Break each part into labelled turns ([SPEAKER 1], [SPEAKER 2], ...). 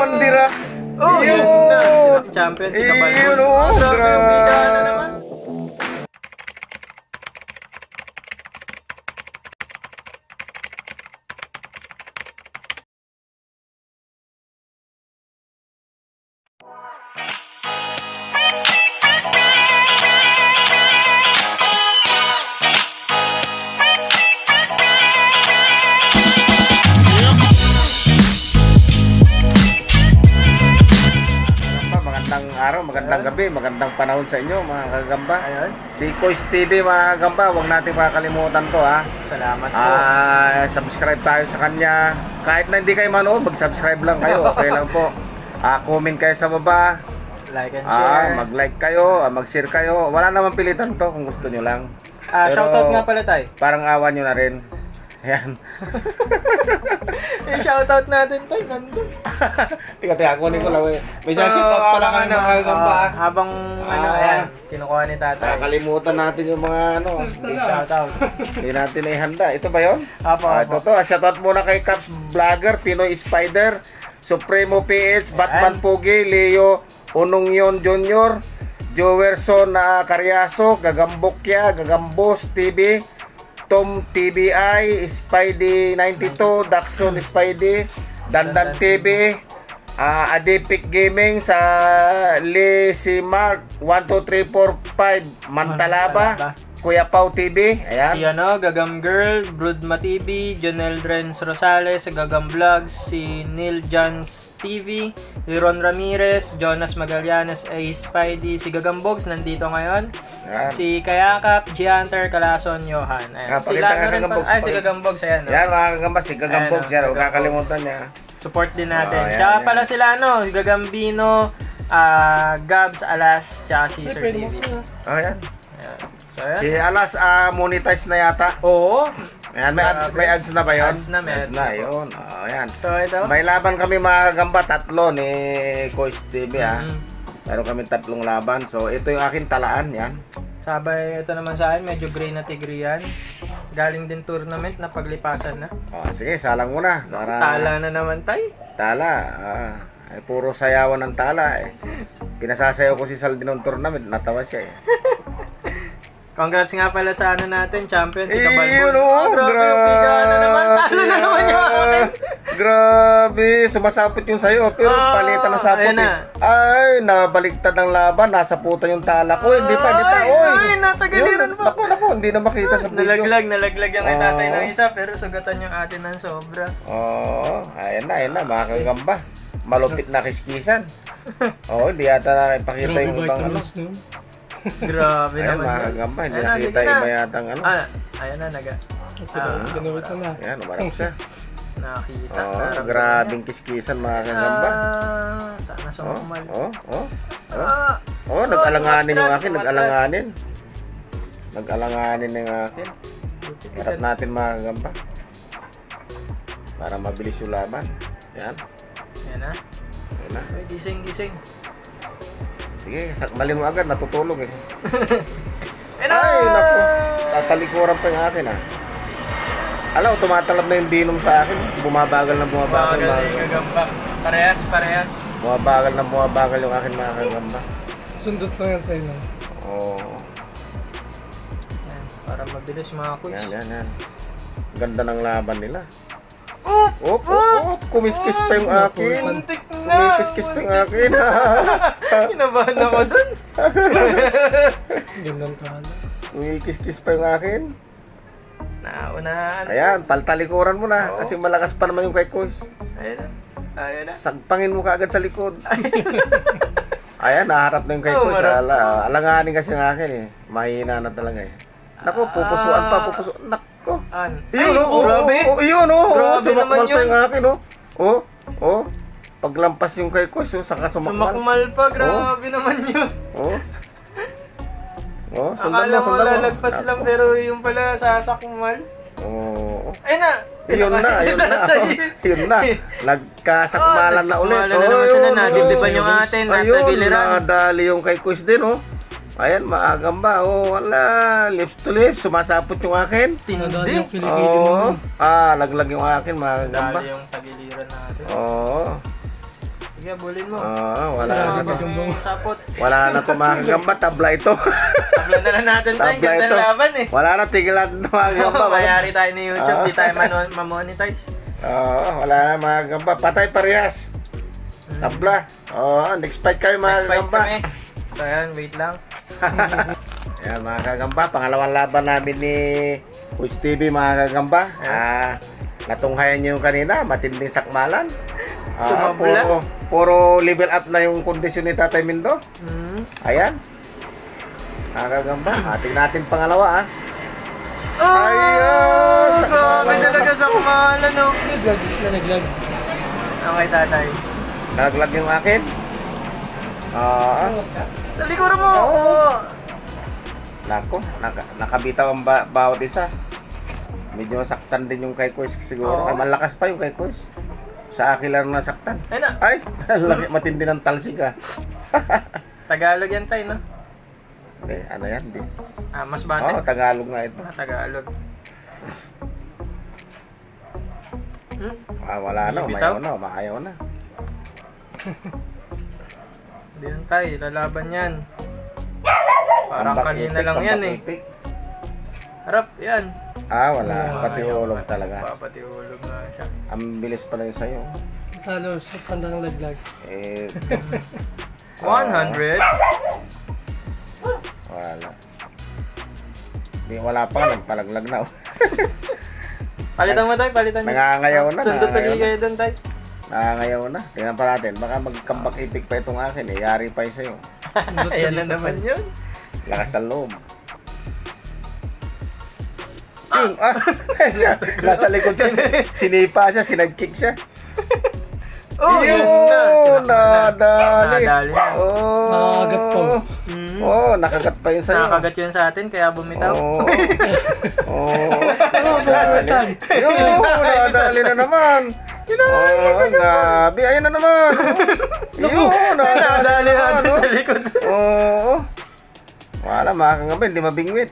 [SPEAKER 1] Bandira.
[SPEAKER 2] Oh, yun na. Sila champion si Kabalbon.
[SPEAKER 1] Yun, oh,
[SPEAKER 2] Grabe yung biga na naman.
[SPEAKER 1] Pa, magandang araw, magandang gabi, magandang panahon sa inyo, mga kagamba.
[SPEAKER 2] Ayun.
[SPEAKER 1] Si Kois TV, mga kagamba, huwag natin makakalimutan to, ha.
[SPEAKER 2] Salamat po.
[SPEAKER 1] Subscribe tayo sa kanya. Kahit na hindi kayo manood, mag-subscribe lang kayo. Okay lang po. Comment kayo sa baba.
[SPEAKER 2] Like and share.
[SPEAKER 1] Mag-like kayo, mag-share kayo. Wala namang pilitan to kung gusto nyo lang. Pero
[SPEAKER 2] Shoutout nga pala tayo.
[SPEAKER 1] Parang awa nyo na rin. Ayan.
[SPEAKER 2] Yung shoutout natin tayo, nandun.
[SPEAKER 1] Teka, teka, kunin ko lang. May shoutout pala
[SPEAKER 2] habang
[SPEAKER 1] kami,
[SPEAKER 2] ano,
[SPEAKER 1] mga kagamba.
[SPEAKER 2] Habang ano, ayan, kinukuha ni tatay.
[SPEAKER 1] Nakakalimutan natin yung mga ano.
[SPEAKER 2] Shoutout.
[SPEAKER 1] Hindi natin naihanda. Ito ba yun?
[SPEAKER 2] Apo,
[SPEAKER 1] Ito
[SPEAKER 2] apo.
[SPEAKER 1] to. Shoutout muna kay Caps Vlogger, Pinoy Spider, Supremo PH, Batman Pogi, Leo Onongyon Jr., Jowerson na Carriaso, Gagambokya, Gagambos TV, Tom TVI, Spidey 92, Daxon Spidey, Dandan TV, Adipic Gaming sa Lee si Mark 1 2 3 4 5 Mantalaba,
[SPEAKER 2] Mantalaba.
[SPEAKER 1] Kuya Pau TV, ayan.
[SPEAKER 2] Si ano, Gagam Girl, Brudma TV, Jonel Renz Rosales, Gagam Vlogs, si Neil Jans TV, si Ron Ramirez, Jonas Magallanes, Ace Spidey, si Gagam Bogs nandito ngayon.
[SPEAKER 1] Ayan.
[SPEAKER 2] Si Kayakap, Gianter, Kalason, Johan. Ayan.
[SPEAKER 1] Ah,
[SPEAKER 2] Sila
[SPEAKER 1] pakita
[SPEAKER 2] ano
[SPEAKER 1] nga
[SPEAKER 2] rin
[SPEAKER 1] Gagam
[SPEAKER 2] pa-
[SPEAKER 1] Bogs,
[SPEAKER 2] ay, si
[SPEAKER 1] pakita.
[SPEAKER 2] Gagam Bogs, ayan. oh.
[SPEAKER 1] Yan, mga kagamba, si Gagambogs
[SPEAKER 2] Ayan,
[SPEAKER 1] yan. Huwag
[SPEAKER 2] Gagambogs.
[SPEAKER 1] kakalimutan niya.
[SPEAKER 2] Support din natin.
[SPEAKER 1] Oh, ayan,
[SPEAKER 2] Tsaka
[SPEAKER 1] ayan.
[SPEAKER 2] pala sila ano, Gagambino, Gabs, Alas, tsaka si Sir TV.
[SPEAKER 1] Oh, yan.
[SPEAKER 2] Ayan. So, ayan.
[SPEAKER 1] Si Alas, monetize na yata.
[SPEAKER 2] Oo.
[SPEAKER 1] Ayan, may ads na ba yun?
[SPEAKER 2] Ads na, may ads
[SPEAKER 1] na.
[SPEAKER 2] na po.
[SPEAKER 1] Yun. Oh, ayan.
[SPEAKER 2] So, ito.
[SPEAKER 1] May laban kami, mga kagamba, tatlo ni Coach TV, ah. Meron kami tatlong laban. So, ito yung aking talaan, yan.
[SPEAKER 2] Sabay, ito naman sa akin, medyo gray na tigri yan. Galing din tournament na paglipasan na.
[SPEAKER 1] Oh, sige, salang muna. Para
[SPEAKER 2] Tala na naman tay.
[SPEAKER 1] Tala. Ay, puro sayawan ng tala, eh. Pinasasayaw ko si Saldi nung tournament, natawa siya, eh.
[SPEAKER 2] Congrats nga pala sa ano natin, champion si Kabalbon.
[SPEAKER 1] Yun, oh,
[SPEAKER 2] Oh, grabe yung biga na naman. Talo na naman yung akin.
[SPEAKER 1] Grabe, sumasapot yung sayo. Pero palitan ng sapot
[SPEAKER 2] Ayan
[SPEAKER 1] eh.
[SPEAKER 2] na.
[SPEAKER 1] Ay, nabaliktad ang laban. Nasa puta yung tala ko. Hindi pa, hindi pa.
[SPEAKER 2] Ay,
[SPEAKER 1] Oy.
[SPEAKER 2] ay, natagaliran
[SPEAKER 1] Yun,
[SPEAKER 2] pa.
[SPEAKER 1] Naku, naku, hindi na makita sa video.
[SPEAKER 2] Nalaglag, nalaglag yung kay tatay ng
[SPEAKER 1] Oo.
[SPEAKER 2] isa, pero sugatan yung atin ng sobra.
[SPEAKER 1] Oo, ayan na, ayan na, mga kagamba. Malupit na kiskisan. Oo, hindi yata na ipakita yung ibang ano.
[SPEAKER 2] Grabe
[SPEAKER 1] Ayan,
[SPEAKER 2] naman
[SPEAKER 1] mga
[SPEAKER 2] yun.
[SPEAKER 1] kagamba, hindi
[SPEAKER 2] Ayan na,
[SPEAKER 1] nakita
[SPEAKER 2] sige na.
[SPEAKER 1] iba yata ang ano.
[SPEAKER 2] Ayan na, naga.
[SPEAKER 1] Ayan, umarap siya.
[SPEAKER 2] Nakita.
[SPEAKER 1] Oo,
[SPEAKER 2] naramdaman
[SPEAKER 1] grabing kiskisan, mga
[SPEAKER 2] niya.
[SPEAKER 1] kagamba.
[SPEAKER 2] Sana
[SPEAKER 1] Oo,
[SPEAKER 2] sumumal.
[SPEAKER 1] oh, oh. Oh, nag-alanganin yung
[SPEAKER 2] Umatras,
[SPEAKER 1] akin,
[SPEAKER 2] umatras.
[SPEAKER 1] nag-alanganin. Nag-alanganin yung akin. Harap natin, mga kagamba. Para mabilis yung laban. Yan.
[SPEAKER 2] Ayan na.
[SPEAKER 1] Yan na.
[SPEAKER 2] Ay, gising, gising.
[SPEAKER 1] Sige, sakmalin mo agad, natutulog eh.
[SPEAKER 2] Ayan na!
[SPEAKER 1] Ay, naku. Tatalikuran pa yung akin ah. Alaw, tumatalab na yung binom sa akin. Bumabagal na bumabagal.
[SPEAKER 2] Bagal na
[SPEAKER 1] Mga
[SPEAKER 2] yung
[SPEAKER 1] kagamba.
[SPEAKER 2] gagamba. Parehas, parehas.
[SPEAKER 1] Bumabagal na bumabagal yung akin, mga kagamba.
[SPEAKER 3] Sundot lang yan tayo lang.
[SPEAKER 1] Oo.
[SPEAKER 2] Ayan, para mabilis mga quiz.
[SPEAKER 1] Yan, yan, yan. Ganda ng laban nila. Oop! Oop, oop, Kumiskis pa yung akin.
[SPEAKER 2] Muntik na!
[SPEAKER 1] Kumikiskis pa yung akin.
[SPEAKER 2] Kinabahan ako dun.
[SPEAKER 3] Gandang tala.
[SPEAKER 1] Kumikiskis pa yung akin.
[SPEAKER 2] Naunaan.
[SPEAKER 1] Ayan, paltalikuran mo na. Kasi malakas pa naman yung kay Kois.
[SPEAKER 2] Ayan na. Ayan na.
[SPEAKER 1] Sagpangin mo kaagad sa likod. Ayan, naharap na yung kay
[SPEAKER 2] Oh,
[SPEAKER 1] Kois.
[SPEAKER 2] marap.
[SPEAKER 1] Alanganin kasi yung akin eh. Mahina na talaga eh. Nako, pupusuan pa, pupusuan. Nako.
[SPEAKER 2] An.
[SPEAKER 1] Ayun,
[SPEAKER 2] Ay,
[SPEAKER 1] oh,
[SPEAKER 2] grabe.
[SPEAKER 1] Oh, oh, yun, oh, oh,
[SPEAKER 2] Grabe
[SPEAKER 1] sumakmal
[SPEAKER 2] naman
[SPEAKER 1] pa
[SPEAKER 2] yun.
[SPEAKER 1] yung akin, oh. Oh, oh. Paglampas yung kay Kois, oh, saka sumakmal.
[SPEAKER 2] Sumakmal pa. Grabe naman yun.
[SPEAKER 1] Oh. Oh, sundan
[SPEAKER 2] Akala
[SPEAKER 1] mo,
[SPEAKER 2] mo
[SPEAKER 1] sundan mo.
[SPEAKER 2] lalagpas lang pero yung pala sasakmal.
[SPEAKER 1] Oo.
[SPEAKER 2] Ayun na.
[SPEAKER 1] Ayun na, ayun na. Ayun na. Nagkasakmalan na ulit.
[SPEAKER 2] Nagkasakmalan na naman sila. Nadibdiban yung atin,
[SPEAKER 1] Ayun,
[SPEAKER 2] natagiliran.
[SPEAKER 1] nadali yung kay Quiz din, oh. Ayan, maagamba. Oh, wala. Lips to lips. Sumasapot yung akin.
[SPEAKER 3] Nadali
[SPEAKER 2] Tindi.
[SPEAKER 3] yung kilikili mo.
[SPEAKER 1] Oo. Laglag yung akin, maagamba.
[SPEAKER 2] Dali yung tagiliran natin.
[SPEAKER 1] Oo.
[SPEAKER 2] Sige, bulin mo.
[SPEAKER 1] Oo, wala na
[SPEAKER 3] Sarado
[SPEAKER 1] to.
[SPEAKER 3] ba?
[SPEAKER 2] Sapot.
[SPEAKER 1] Wala na to, mga kagamba. Tabla ito.
[SPEAKER 2] Tabla na lang natin tayo.
[SPEAKER 1] Tabla
[SPEAKER 2] Ganda
[SPEAKER 1] ito.
[SPEAKER 2] ng laban eh.
[SPEAKER 1] Wala na, tigil natin ito, mga kagamba.
[SPEAKER 2] Mayari tayo ni YouTube.
[SPEAKER 1] Ah.
[SPEAKER 2] Di tayo mamonetize.
[SPEAKER 1] Oo, wala na, mga kagamba. Patay parehas. Tabla. Oo, next fight kayo, mga
[SPEAKER 2] Next fight
[SPEAKER 1] kagamba.
[SPEAKER 2] kami. So ayan, wait lang.
[SPEAKER 1] Ayan, mga kagamba, pangalawang laban namin ni Kuis TV, mga kagamba. Ah, natunghayan niyo yung kanina, matinding sakmalan. Ah,
[SPEAKER 2] Tumabla.
[SPEAKER 1] puro level up na yung kondisyon ni Tatay Mindo. Ayan. Mga kagamba, ating natin pangalawa ah.
[SPEAKER 2] Oh!
[SPEAKER 1] Ayun!
[SPEAKER 2] Grabe talaga sa kumalan, no?
[SPEAKER 3] Naglag, nalaglag.
[SPEAKER 2] Okay, tatay.
[SPEAKER 1] Nalaglag yung akin. Ah,
[SPEAKER 2] Sa likuran mo! Oo!
[SPEAKER 1] Nako, nakabitaw ang bawat isa. Medyo nasaktan din yung kay Kuis siguro.
[SPEAKER 2] Oo.
[SPEAKER 1] Ay, malakas pa yung kay Kuis. Sa akin lang nasaktan.
[SPEAKER 2] Ayun na.
[SPEAKER 1] Ay, laki, matindi ng talsik ah.
[SPEAKER 2] Tagalog yan tayo, no?
[SPEAKER 1] Hindi, ano yan? Di.
[SPEAKER 2] Ah, mas
[SPEAKER 1] Oo,
[SPEAKER 2] bate.
[SPEAKER 1] Tagalog nga ito.
[SPEAKER 2] Ah, Tagalog.
[SPEAKER 1] Ah, wala na,
[SPEAKER 2] Bibitaw?
[SPEAKER 1] umayaw na, umayaw na.
[SPEAKER 2] Hindi yan tayo, lalaban yan. Parang
[SPEAKER 1] Comeback
[SPEAKER 2] kanina
[SPEAKER 1] epic,
[SPEAKER 2] lang yan
[SPEAKER 1] comeback
[SPEAKER 2] eh.
[SPEAKER 1] epic.
[SPEAKER 2] Harap, yan.
[SPEAKER 1] Ah, wala.
[SPEAKER 3] Wala.
[SPEAKER 1] Pati hulog talaga.
[SPEAKER 2] Papati hulog nga siya.
[SPEAKER 1] Ang bilis pala yung sa'yo.
[SPEAKER 3] Talo, sa sanda ng laglag.
[SPEAKER 1] Eh,
[SPEAKER 2] 100.
[SPEAKER 1] wala. Di, wala pa, nagpalaglag na. Oh.
[SPEAKER 2] Palitan mo tayo, palitan mo.
[SPEAKER 1] Nangangayaw na,
[SPEAKER 2] Sundot
[SPEAKER 1] nangangayaw
[SPEAKER 2] tuloy
[SPEAKER 1] na.
[SPEAKER 2] kayo doon tayo.
[SPEAKER 1] Nangangayaw na. Tingnan pa natin. Baka mag-comeback epic pa itong akin eh. Yari pa yung sa'yo.
[SPEAKER 3] Sundot
[SPEAKER 2] Ayan na
[SPEAKER 3] tuloy.
[SPEAKER 2] naman yun.
[SPEAKER 1] Lakas ng loob. Yun, ah, nasa likod siya, sinipa siya, sinagkick siya.
[SPEAKER 2] Oh, yun na.
[SPEAKER 1] Yun,
[SPEAKER 2] Sinaktan na.
[SPEAKER 1] nadali.
[SPEAKER 2] Nadali na.
[SPEAKER 1] Oh.
[SPEAKER 3] Nakakagat pa.
[SPEAKER 1] Oh, nakagat pa yun sa'yo.
[SPEAKER 2] Nakakagat yun sa atin, kaya bumitaw.
[SPEAKER 1] Oo. Oh.
[SPEAKER 3] Ano,
[SPEAKER 1] Nadali. Yun, nadali na naman. Oh, grabe. Ayun na naman. Yun, nadali
[SPEAKER 2] Nadali
[SPEAKER 1] na naman.
[SPEAKER 2] natin
[SPEAKER 1] Oh.
[SPEAKER 2] sa likod.
[SPEAKER 1] Oo. Wala, mga kangamba, hindi mabingwit.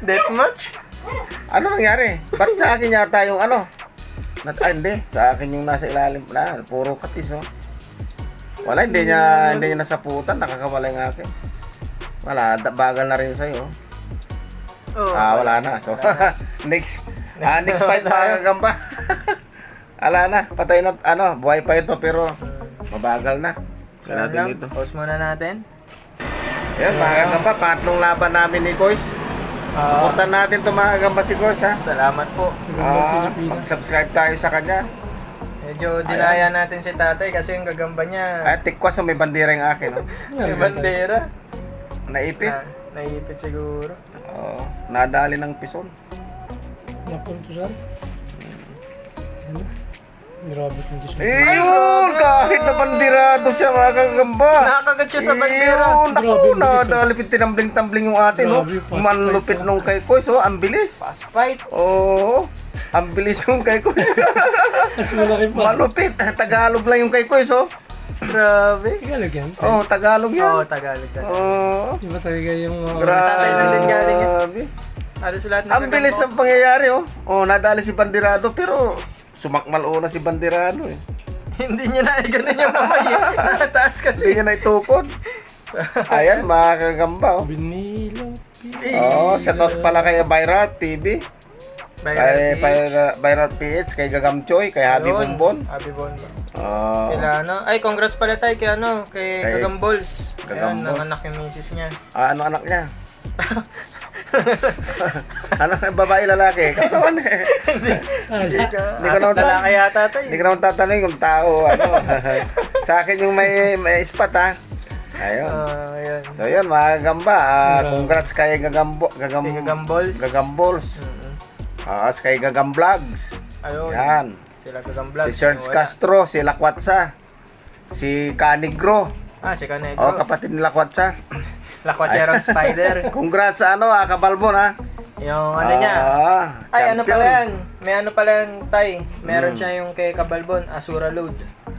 [SPEAKER 2] Deathmatch?
[SPEAKER 1] Ano nangyari? Ba't sa akin yata yung ano? Ay, hindi. Sa akin yung nasa ilalim na. Puro katis, oh. Wala, hindi niya nasaputan. Nakakawala yung akin. Wala, bagal na rin sa'yo.
[SPEAKER 2] Oh,
[SPEAKER 1] Ah, wala na. So, next fight,
[SPEAKER 2] na
[SPEAKER 1] mga kagamba. Wala na. Patay na, ano, buhay pa ito pero mabagal na. So,
[SPEAKER 2] So,
[SPEAKER 1] natin
[SPEAKER 2] lang.
[SPEAKER 1] dito.
[SPEAKER 2] Pause muna natin.
[SPEAKER 1] Ayan, mga kagamba, pangatlong laban namin ni Kois.
[SPEAKER 2] Ah,
[SPEAKER 1] Supportan natin ito, mga kagamba, si Kois, ha.
[SPEAKER 2] salamat po.
[SPEAKER 3] Gagambang
[SPEAKER 1] Ah,
[SPEAKER 3] Pilipinas.
[SPEAKER 1] mag-subscribe tayo sa kanya.
[SPEAKER 2] Medyo dinaya natin si tatay kasi yung gagamba niya
[SPEAKER 1] Ay, tikwas, oh, may bandera yung akin. Oh.
[SPEAKER 2] may bandera.
[SPEAKER 1] Naipit.
[SPEAKER 2] Na, naipit siguro.
[SPEAKER 1] Oo, nadali ng pison.
[SPEAKER 3] Napuntusan. Ano? Grabe kondisyon.
[SPEAKER 1] Ayun! Kahit na bandirado siya, mga kagamba.
[SPEAKER 2] Nakakagat siya sa bandera.
[SPEAKER 1] Ayun! Naku,
[SPEAKER 3] Grabe, bilis, oh.
[SPEAKER 1] nadali, tinambling-tambling yung atin. Oh.
[SPEAKER 3] Grabe, fast
[SPEAKER 1] Manlupit
[SPEAKER 3] fight,
[SPEAKER 1] nung kay Kois. Oh, ang bilis.
[SPEAKER 2] Fast fight.
[SPEAKER 1] Oo, ang bilis yung kay Kois.
[SPEAKER 3] Mas malaki pa.
[SPEAKER 1] Malupit. Tagalog lang yung kay Kois, oh.
[SPEAKER 2] Grabe.
[SPEAKER 3] Tagalog yan.
[SPEAKER 1] Oh, Tagalog yan.
[SPEAKER 2] Oo, Tagalog talaga.
[SPEAKER 1] Oo.
[SPEAKER 3] Iba talaga yung mga...
[SPEAKER 2] Thailand din galing yan.
[SPEAKER 1] Grabe.
[SPEAKER 2] Halos lahat ng
[SPEAKER 1] Ang bilis
[SPEAKER 2] gagamba
[SPEAKER 1] ng pangyayari, oh. Oh, nadali si Bandirado pero sumakmal una si Bandirado eh.
[SPEAKER 2] ko. Hindi niya na ganun yung kamay eh. Taas
[SPEAKER 1] Hindi
[SPEAKER 2] kasi.
[SPEAKER 1] niya naitukod. Ayan, mga kagamba, oh.
[SPEAKER 3] Binilo.
[SPEAKER 1] Oh, shoutout pala kay Viral TV,
[SPEAKER 2] Viral
[SPEAKER 1] kay
[SPEAKER 2] PH.
[SPEAKER 1] Viral PH, kay Gagam Choi, kay Habi
[SPEAKER 2] Ayun,
[SPEAKER 1] Bonbon.
[SPEAKER 2] Habi Bonbon.
[SPEAKER 1] Oh.
[SPEAKER 2] Kila ano? Ay, congrats pala tayo kay ano, kay Gagambols. Ayun,
[SPEAKER 1] Gagambols.
[SPEAKER 2] nanganak yung misis niya.
[SPEAKER 1] Ah, ano anak niya? Ano, babae, lalaki? Ikaw naman eh.
[SPEAKER 2] Hindi.
[SPEAKER 1] Hindi ko naman
[SPEAKER 2] Lalaki yata tayo.
[SPEAKER 1] Hindi ko naman tatanungin kung tao, ano. Sa akin yung may spot, ha. Ayun.
[SPEAKER 2] Ah, ayun.
[SPEAKER 1] So yun, mga kagamba, ah,
[SPEAKER 3] Grabe.
[SPEAKER 1] congrats kay Gagambo, Gagam,
[SPEAKER 2] Kay Gagambols.
[SPEAKER 1] Gagambols. Ah, kay Gagam Vlogs.
[SPEAKER 2] Ayun.
[SPEAKER 1] Yan.
[SPEAKER 2] Sila Gagam Vlogs.
[SPEAKER 1] Si Serge
[SPEAKER 2] Wala.
[SPEAKER 1] Castro, si Lakwatsa, si Canigro.
[SPEAKER 2] Ah, si Canegro.
[SPEAKER 1] Oh, kapatid ni Lakwatsa.
[SPEAKER 2] Lakwacherong Spider.
[SPEAKER 1] Congrats sa ano, ah, Kabalbon, ha.
[SPEAKER 2] Yung ano niya.
[SPEAKER 1] Ah,
[SPEAKER 2] Ay, ano
[SPEAKER 1] champion.
[SPEAKER 2] pala yan? May ano pala yan, Tay. Meron siya yung kay Kabalbon, Asura Load.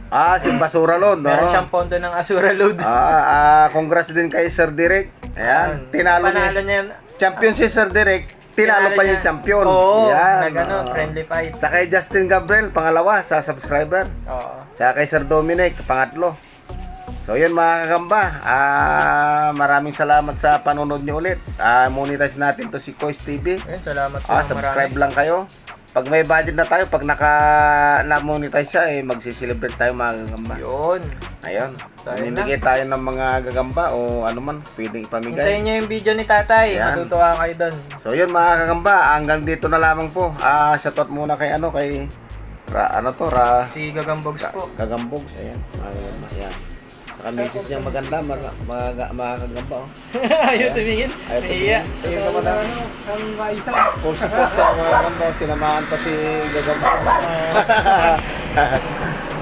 [SPEAKER 1] Ah, si Basura Lord, no?
[SPEAKER 2] Meron siyang pondo ng Asura Load.
[SPEAKER 1] Ah, ah, congrats din kay Sir Derek. Ayan, tinalo
[SPEAKER 2] Panalo
[SPEAKER 1] niya.
[SPEAKER 2] niya yun.
[SPEAKER 1] Champion si Sir Derek. Tinalo pa
[SPEAKER 2] Tinalo
[SPEAKER 1] yung
[SPEAKER 2] niya.
[SPEAKER 1] champion.
[SPEAKER 2] Oo,
[SPEAKER 1] Yan.
[SPEAKER 2] nag ano,
[SPEAKER 1] Oo.
[SPEAKER 2] friendly fight.
[SPEAKER 1] Sa kay Justin Gabriel, pangalawa sa subscriber.
[SPEAKER 2] Oo.
[SPEAKER 1] Sa kay Sir Dominic, pangatlo. So yun, mga kagamba, maraming salamat sa panonood nyo ulit. Monetize natin to si Kois TV.
[SPEAKER 2] Ayun, salamat po ng
[SPEAKER 1] Subscribe
[SPEAKER 2] marami.
[SPEAKER 1] lang kayo. Pag may budget na tayo, pag naka na-monetize siya, eh, magsiselebrate tayo, mga kagamba.
[SPEAKER 2] Yun.
[SPEAKER 1] Ayun.
[SPEAKER 2] So, ayun.
[SPEAKER 1] Namimigay tayo ng mga gagamba o ano man, pwedeng ipamigay.
[SPEAKER 2] Hintayin nyo yung video ni tatay.
[SPEAKER 1] Ayan.
[SPEAKER 2] Matutuwa kayo doon.
[SPEAKER 1] So yun, mga kagamba, hanggang dito na lamang po. Shoutout muna kay ano, kay Ra, ano to, Ra,
[SPEAKER 2] Si Gagambogs po.
[SPEAKER 1] Kagambogs, ayan. Mga kagamba, ayan. Saka misis niya maganda, mga kagamba, oh.
[SPEAKER 2] Ayaw tumingin.
[SPEAKER 1] Ayaw
[SPEAKER 2] Nahiya.
[SPEAKER 1] tumingin. Ayun ka, madam.
[SPEAKER 3] Ano, ang maisa.
[SPEAKER 1] Full support sa mga kagamba, sinamahan pa si Gagamba.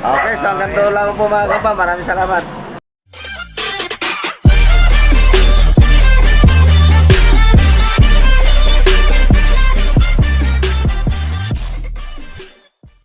[SPEAKER 1] Okay, so hanggang doon lang po, mga kagamba. Maraming salamat.